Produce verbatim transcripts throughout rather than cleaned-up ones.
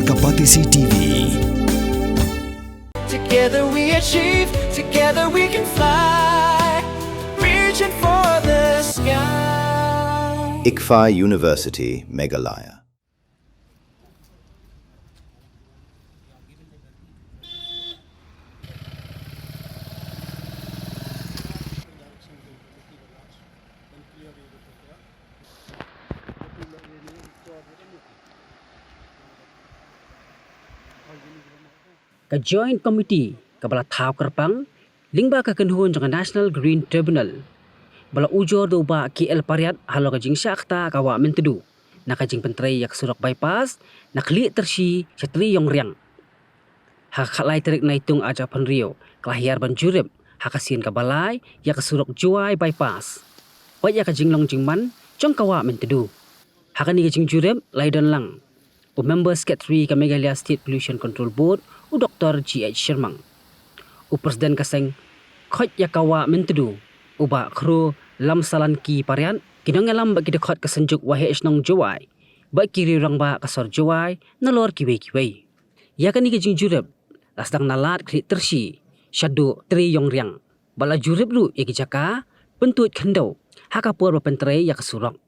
Ka Batesi T V. Together we achieve, together we can fly, reaching for the sky. ICFAI University, Meghalaya. Ka Joint Committee kaba la thaw kyrpang lyngba ka kynhun jong ka National Green Tribunal, ba la ujor da u Bah K L Pariat halor ka jingshah kata ka Wah Myntdu na ka jingpyntrei ïa ka surok bypass na Khlieh Tyrshi sha Triongriang. Ha ka khatlai tarik Naitung arhajar arphew hynriew ka la hiar ban jurip ha ka sien kaba lai ïa ka surok Jowai bypass bad ïa ka jinglong jingman jong ka Wah Myntdu. Ha kane ka jingjurip la ïadon lang u Member Secretary ka Meghalaya State Pollution Control Board, u Doktor G H Shermang, u President ka seng khoit ïa ka Wah Myntdu, u Bah Khroo Lamsalanki Pariat, ki nongïalam bad ki dkhot ka Synjuk Waheh Shnong Jowai bad ki riew rangbah ka sor Jowai, nalor kiwei kiwei. Ïa kane ka jingjurip la sdang na Lad Khlieh Tyrshi shaduh Triongriang, bad la jurip ruh ïa ki jaka pyntuid khyndew ha ka por ba pyntrei ïa ka surok.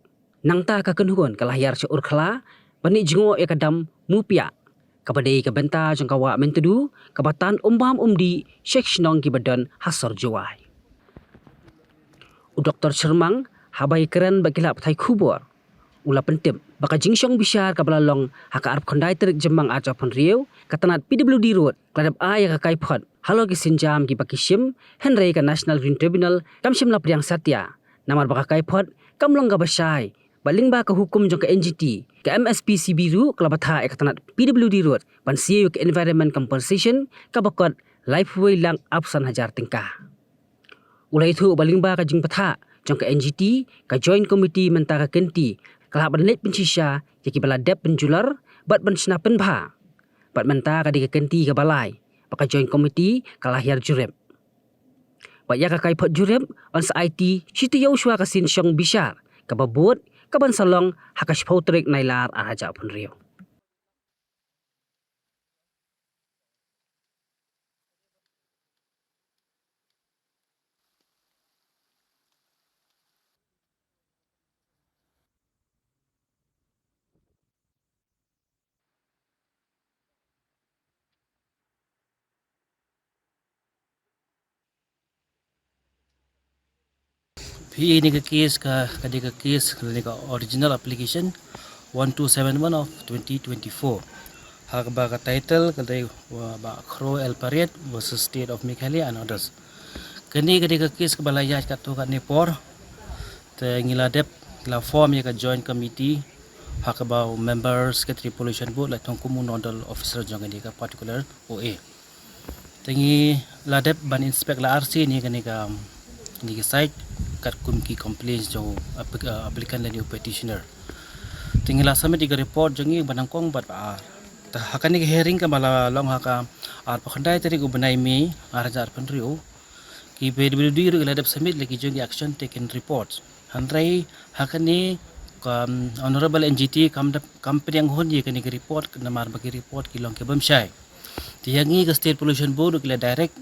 Nangta ka kynhun ka la hiar sha Urkhla ban ïeh jngoh ïa ka dam Mupiah, kaba dei ka bynta jong ka Wah Myntdu kaba tan umbam umdih sha ki shnong kiba don ha sor Jowai. U Doktor Shermang haba ïakren bad ki lad pathai khubor, u la pyntip ba ka jingshong bishar kaba la long ha ka arphew khyndai tarik Jymmang arhajar arphew hynriew, ka tnat P W D Road ka la dep ai ïa ka kaiphod halor ki sienjam kiba ki shim, hynrei ka National Green Tribunal kam shym la pdiang satia namar ba ka kaiphod kam long kaba shai, bad lyngba ka hukum jong ka N G T, ka M S P C B ruh ka la bthah ïa ka tnat P W D Road ban siew ïa ka Environment Compensation kaba kot laiphew wei lak arphew san hajar tyngka. U la ïathuh ba lyngba ka jingbthah jong ka N G T, ka Joint Committee mynta ka kynti ka lah ban leit pynshisha ïa kiba la dep pynjulor bad ban shna pynbha. Bad mynta ka dei ka kynti kaba lai ba ka Joint Committee ka la hiar jurip. Bad ïa ka kaiphod jurip yn sa aiti shi taïew shuwa ka sien shong bishar kaba bud, kaban sa long ha ka shiphew tarik Nailar arhajar arphew hynriew. Phi ïa kane ka case ka, ka dei ka case, ka dei ka original application one two seven one of twenty twenty-four. Ha kaba ka title ka dei, uh, Bah Khroo L Pariat versus State of Meghalaya and others. Kane ka dei ka case kaba la ïaid katto katne por. Te ngi la dep, la form ïa ka joint committee ha kaba u member secretary Pollution Board la thung kum u nodal officer jong kane ka particular O A. Te ngi la dep ban inspect la arsien ïa kane ka, kane ka site katkum ki complaints jong u applic-, uh, applicant lane u petitioner. Te ngi la submit ïa ka report jong ngi ba nyngkong bad ba ar. Te ha kane ka hearing kaba la long ha ka arphew khyndai tarik u bnai May arhajar arphew hynriew, ki P W D ruh ki la dep submit la ki jong ki action taken reports. Hynrei ha kane ka, um, Honorable N G T kam dep, kam pdiang hun ïa kane ka report namar ba ki report ki long ki bym shai. Te ïa ngi ka State Pollution Board ruh ki la direct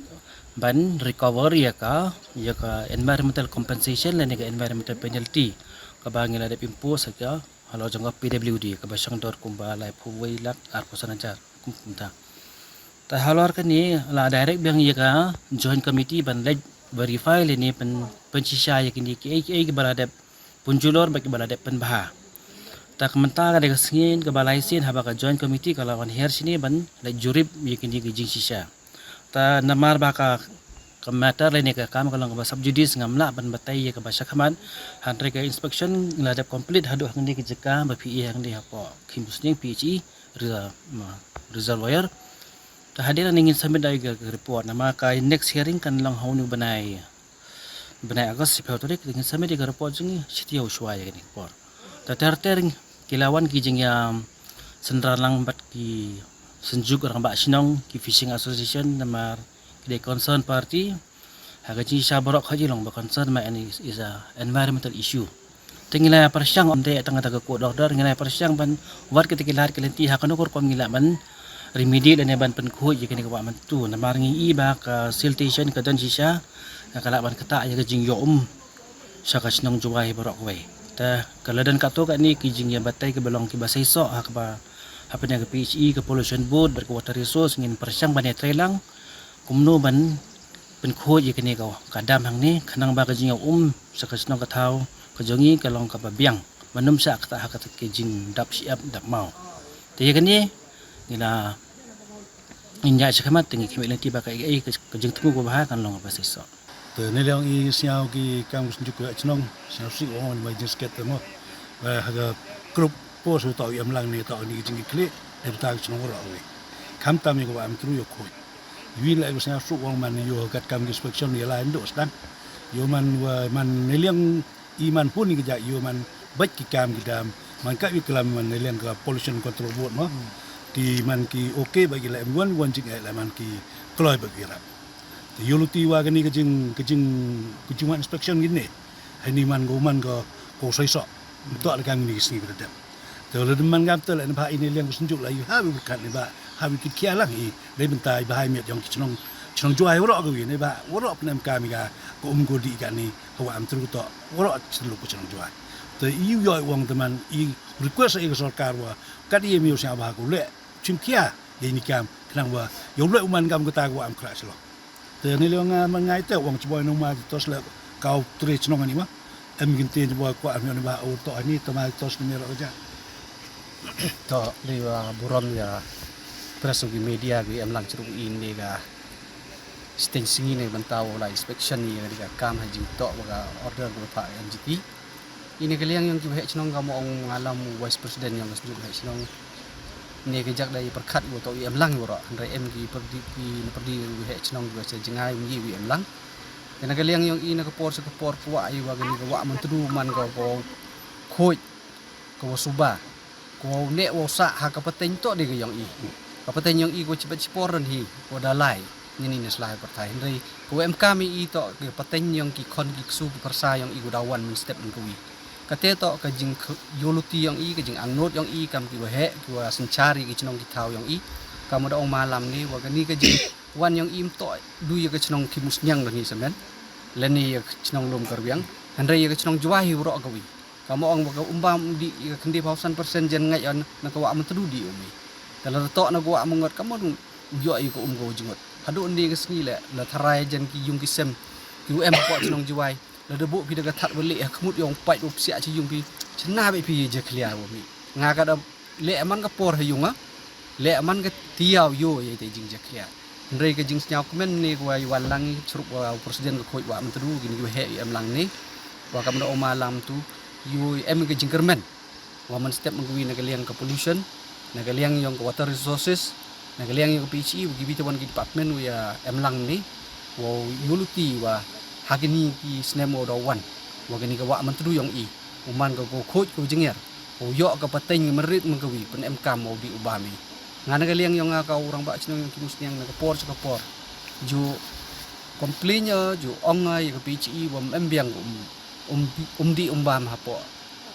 ban recover ïa ka, ïa ka environmental compensation lane ka environmental penalty kaba ngi la dep impose ha ka halor jong ka P W D kaba shong dor kumba laiphew wei lak arphew san hajar kum, kumta. Te halor kane la direct biang ïa ka joint committee ban leit verify lane pyn, pynshisha ïa kine kiei kiei kiba la dep pynjulor bad kiba la dep pynbha. Te ka mynta ka dei ka sngi kaba lai sien haba ka joint committee ka la wan hiar shane ban leit jurip ïa kine ki jingshisha. Te namar ba ka, ka matter lane ka kam ka long kaba sub judice, ngam lah ban batai ïa kaba shakhmat. Hynrei ka inspection la dep complete haduh hangne ka jaka ba phi ïohi hangne hapoh khim u sniang, phi ïohi re-, ma, reservoir. Te hadien nangta ngin submit da ïa ka report, namar ka next hearing kan long ha une u bnai, bnai August, shiphew tarik, te ngin submit ïa ka report jong ngi shi taïew shuwa ïa kane ka por. Te ter ter ki la wan ki jingïasynran lang bad ki Synjuk Rangbah Shnong, ki Fishing Association, namar ki dei concerned party. Ha ka jingshisha baroh ka jinglong ba concern ma, and is, is a environmental issue. Te ngi la pyrshang, ym dei tang kata ka court order, ngi la pyrshang ban wad kita ki lad ki lynti ha kano ka rukom ngi lah ban remedy lane ban pynkhuid ïa kane ka wah myntu. Namar ngi i ba ka siltation ka don shisha, ka lah ban ktah ïa ka jingïoh um sha ka shnong Jowai baroh kawei. Te ka la don katto katne ki jingïabatai kiba long kiba seisoh ha kaba, hapdeng ka P H E, ka Pollution Board bad ka Water Resource. Ngin pyrshang ban ïatreilang kumno ban pynkhuid ïa kane ka, ka dam hangne, khnang ba ka jingïoh um sha ka shnong ka thaw ka jong ngi ka long kaba biang, ban ym shah ktah ha kata ka jingdap shyiap dap maw. Te ïa kane ngi la, ngin ïaid shakhmat, te ngi khmih lynti ba kaei kaei ka, ka jingthmu kaba bha kan long kaba seisoh. Te ne liang i sñiaw ki kam ka Synjuk ka Shnong, sñiaw sih ong ma jingskhet te mo. Ba ha ka group post u toh u Emlang ne toh ni ka jingkitkhlieh dei bynta ka shnong baroh kawei. Khamtam ïa ka Wah Myntdu ïoh khuid. Ïa la ka sñiaw suk ong man ïoh ha ka kam ka inspection ïa la ïa ndu sdang. Ïoh man wa man ne liang i man hun i ka jaka ïoh man bad ki kam ki dam. Man ka ïoh klam man ne liang ka Pollution Control Board mo. Ki man ki okay ba ki la em wan wan jingeh la man ki kloi ba ki rap. Te ïoh luti wa kani ka jing, ka jing, ka jingwan inspection kine. Hani man ko man ko, ko soi sok. Betok le kang ni sngi berdem. Te le man gam te le ne ba ini liang ka Synjuk la ïoh ha bi berkat ne ba ha bi kit kia lang i. Dei bynta i ba hai miet jong ki shnong, shnong Jowai waroh kawei ne ba waroh pynemkam i ka, ka um ko dih kani ha Wah Myntdu to waroh selu ka shnong Jowai. Te i ïoh i wang te man i request i ka sorkar wa kat i em ïoh sñiaw ba ko leh chim kia ïa ini kam khnang wa ïoh leh u man kam kata ka Wah Myntdu khrah selo. Te ne liang nga man ngai te wang chiboi nong ma tos le kau tre chnong ani ma. Em gin te chiboi kwa am ne ba u to ani te ma tos ne ro ja. To le wa burom ïa press ki media ki em lang chru i ne ga steng singi ne bynta wa la inspection ni ga kam ha jing to wa ga order ko pa M G T. Ine ka liang yong ki waheh chnong ka mo ong nga lam u vice president yong ka Synjuk waheh chnong. Ne ka jak da i pyrkhat i wa to i em lang i wa ro hynrei em ki pyrdi ki na pyrdi waheh chnong ki wa sa jngai wi wi em lang. Ine ka liang yong i na ka por sa ka por kwah i wa ka ni ka Wah Myntdu man ka ko khoj ka wa suba. Ko ne wa sa ha ka pateng to de ka yong i. Ka pateng yong i ko chibat chipor ran hi ko da lai. Ni ni ne slai pyrthai hynrei ko em kam i to ka pateng yong ki khon ki ksu ki pyrsa yong i ko da wan min step min kawi. Kate to ka jing ïoh luti yong i, ka jing angnot yong i kam ki waheh ki wa synchar i ki chnong ki thaw yong i. Kam da ong ma lam ni wa ka ni ka jing wan yong i mto du ïa ka chnong ki musniang da ni semen. Leni ïa ka chnong Lum Karwiang hynrei ïa ka chnong Jowai hi waroh kawi. Ka mo ong ba ka umbam di ka khyndai phaw san percent jen ngai an na ka Wah Myntdu di umi. Ka la to na ka Wah Myngot ka mo u yo i ka um ka jingot. Hadu ni ka sngi le la tharai jen ki yung ki sem ki u em ko chnong Jowai. La da bu pi da ka that wali ha khmut yong pait u psiah chi yung pi chna be pi je khlia u mi. Nga ka da le man ka por ha yung a le man ka tiaw yo ye te jing je khlia. Hynrei ka jingsñiaw kmen ne ka wa i wan lang i chrup wa u president ka khoj Wah Myntdu ki ni ki waheh i em lang ne. Wa kam da oma lam tu yu em ka jingkyrmen. Wa man step man ka wi na ka liang ka pollution na ka liang yong ka water resources na ka liang yong ka P H E wa ki bita wan ki department wa ya em lang ne. Wa yu luti wa ha ki ni ki snem wa da wan wa ka ni ka Wah Myntdu yong i u man ka ko khoj ko jingir. U yoh ka pateng merit man ka wi pyn em kam u di u ba mi. Nga na ka liang yong nga ka u rangbah chnong yong ki musniang na ka por cha ka por ju complain ya ju ong nga ya ka P H E wa em biang um um di um ba ma hapoh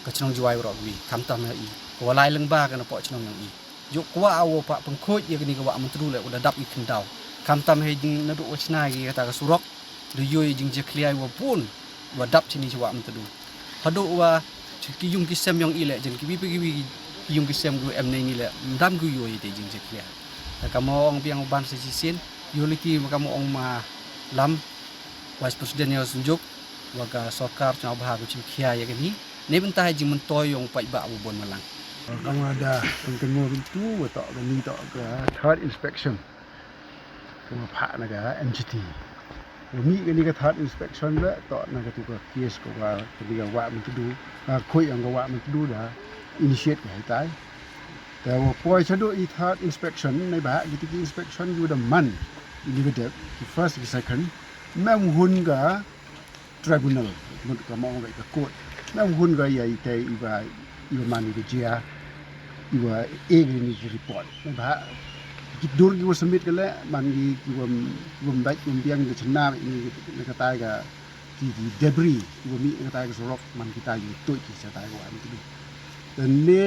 ka chnong Jowai roh wi kam tam ya i ko lai leng ba ka na poh chnong yong i ju kwa u pa pengkhoj ya ka ni ka Wah Myntdu le u da dap i khyndau kam tam he jing na du wa chna ki kata ka surok. Du yoi jing je khliai wa bun wa dap chini cha Wah Myntdu. Hadu wa ki yung ki sem yong i le jen ki wi ki wi ki yung ki sem gu em nei ni le ndam gu yoi te jing je khliai. Ta ka mo ong biang ban sa chi sin yo liti wa ka mo ong ma lam vice president ya Synjuk wa ka sorkar cha bha ku chim khia ya ka ni. Nei bynta jing myntoi yong paidbah wa bon malang. Ka ma da pengkynmo tu wa to ka ni to ka third inspection. Ka ma phah na ka M G T. Wa mih ka ni ka third inspection le to na ka tu ka case ka wa ka ni ka Wah Myntdu ka khoi ang ka Wah Myntdu da initiate ka hitai. Te wa poi cha do i third inspection nei ba ki ti ki inspection yu da man ni ka dep ki first ki second mem hun ka tribunal mut ka mong ka court. Mem hun ka ya i te i ba i ba man i ba jia i ba e ni ki report ba ki dur ki wa submit ka le man ki ki wa ki wa mbak ki wa biang ki chna ni ka tai ka ki, ki debris kiba mih na kata ka surok, man kita ki tuid ki shatai ka wah Myntdu. Te ne,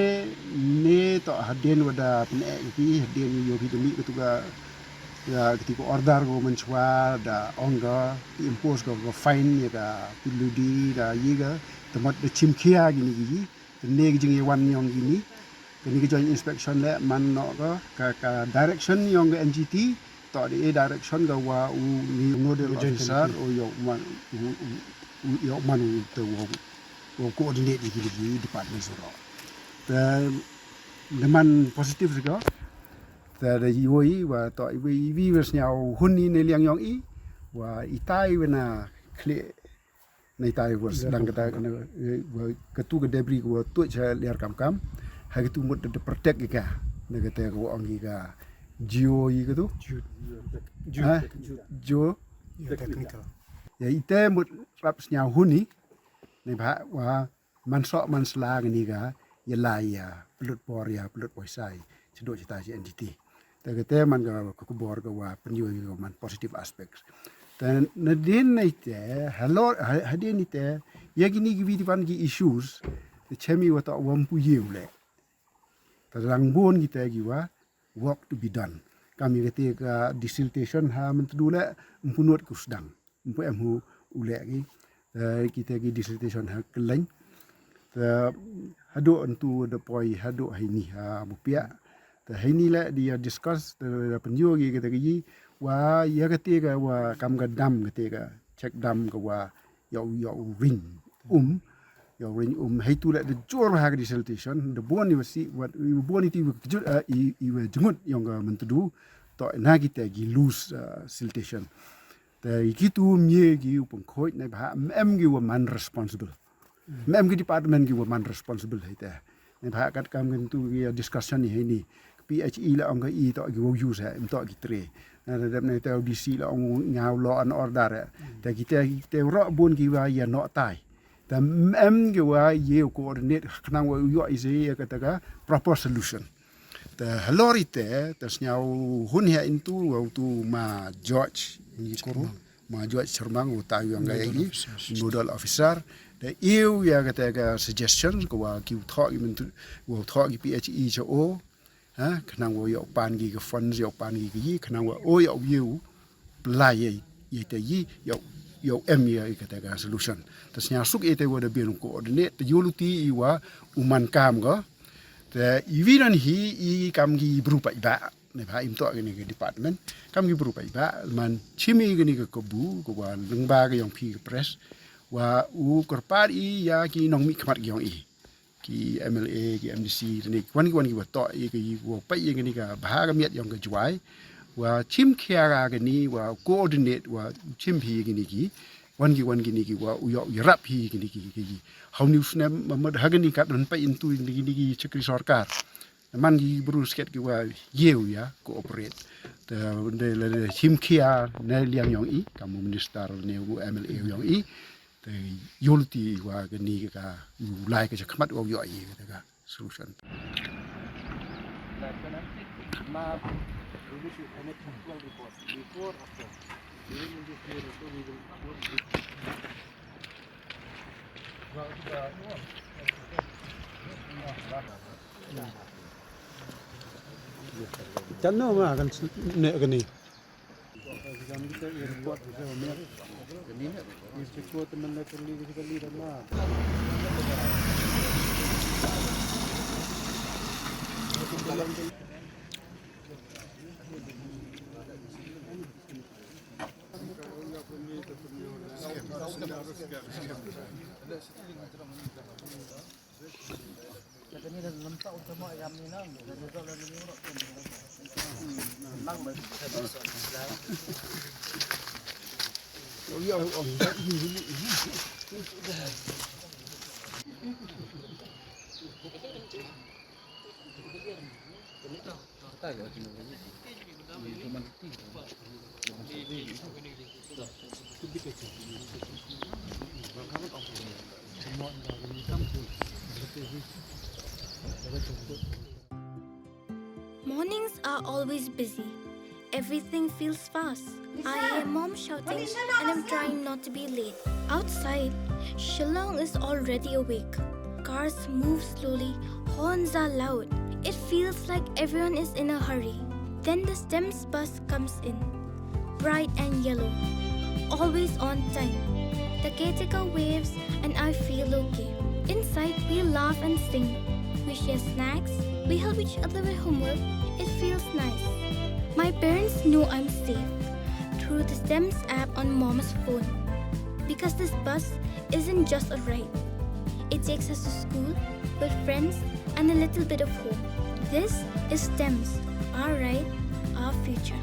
ne toh hadien wa da pyneh ki, hadien yoh ki da mih katu ka, ya kati ka order ka mynshwa da ong ka, ki impose ka, ka fine ya ka P W D da ye ka, te mut da chim khia kini ki, te ne ki jingyawan yong kini, kani ka joint inspection leh man noh ka, ka, ka direction yong ka N G T, toh da e direction ka wa u ni nodal officer, u yoh man, u, u, u yoh man u te wa, wa coordinate ïa kini ki department surok. Te da man positive sha ka. Te da iwei wa toh iwei iwei wa sñiaw hun i ne liang yong i, wa itai wa na khlieh na itai wa sdang kata, katu ka debris ka wa tuid sha liar kam kam. Ha katu mut da protect ïa ka na kata ka wa ong ki ka geo i katu. Geo. Geo. Geo. Geotechnical. Ya ite mut rap sñiaw hun i. Ne ba wa man sok man sla ngani ka ya la ya plut por ya plut poisa i. Chdo chita chi N G T. Te kata man ka, ka khubor ka wa pynyoh ka man positive aspects. Te nadien na ite, halor, ha-, hadien ite, ya kini ki wi wan ki issues, te chemi wa ta wa mpu ye u leh. Te lang bun kita ki wa work to be done. Kam ya kata ka desiltation ha Myntdu leh, mpu nut ku sdang. Mpu em hu u leh ki. Te kita ki desiltation ha Kylleng. Te haduh ntu da poi haduh haini ha Bupiah. Te haini leh di ya discuss, te da pynyoh ki kita ki wa ya kata ka wa kam ka dam kata ka check dam ka wa yoh, yoh ring um. Yoh ring um. Hei tu leh da jur ha ka desiltation. Da bun i wa si, wa, i bun i ti wa kejut, eh, i, i wa jngut yong ka Myntdu. Toh na kita ki loose, eh, siltation. Te ki tu mye ki u pengkhoit ne ba em ki wa man responsible. Em ki department ki wa man responsible hei te. Ne ba kat kam ki tu ki discussion ni hei ni. P H E la ong ka i toh ki wa use ha, em toh ki tre. Na da dep ne te D C la ong ngaw law and order ha. Te ki te, te ro bun ki wa ya no tai. Te em ki wa ye coordinate khnang wa yoh i se ya kata ka proper solution. Te halor ite, te sñiaw hun hia intu, wa utu ma George, ni kuru, ma George Shermang, uta yang ga i, nodal officer. Te iu ya kata ka suggestion, ko wa ki uthok ki mentu, wa uthok ki P H E cha o, ha, khnang wa yoh pan ki ka funds, yoh pan ki ki, khnang wa o yoh iu, pla ye, ye te yi, yoh, yoh em ye kata ka solution. Te sñiaw suk ye te wa da bien coordinate, te yoh luti i wa, u man kam ko, Te iwi don hi i kam ki bru paidbah, ne ba im toh kini ki department, kam ki bru paidbah, man chimi kini ki kabu, ko wa lyngba ki yong phi ki press, wa u kyrpad i ya ki nongmihkhmat ki yong i. Ki M L A, ki M D C, ne ki wan ki wan ki wa toh i ki wa pai i kini ka bha ka miat yong ka Jwai, wa chim khia ka kini, wa coordinate, wa chim phi kini ki, wan ki wan kini ki wa u yoh yarap hi kini ki, ki, ki. Hau ni u snem ma mut ha kini kat wan pai intu kini ki chakri sorkar. Man ki bru sket ki wa ye u ya cooperate. Te de le, le chim khia ne liang yong i, kam u minister ne u M L A yong i. Te yoh luti wa kini ka u lai ka chakhmat wa u yoh i ka solution. Chano ma kan ne kani. Mornings are always busy, Everything feels fast. I hear mom shouting and I'm trying not to be late. Outside, Shillong is already awake. Cars move slowly, horns are loud. It feels like everyone is in a hurry. Then the STEMS bus comes in. Bright and yellow. Always on time. The caretaker waves and I feel okay. Inside, we laugh and sing. We share snacks. We help each other with homework. It feels nice. My parents know I'm safe through the STEMS app on mom's phone. Because this bus isn't just a ride. It takes us to school, with friends, and a little bit of home. This is STEMS, our ride, our future.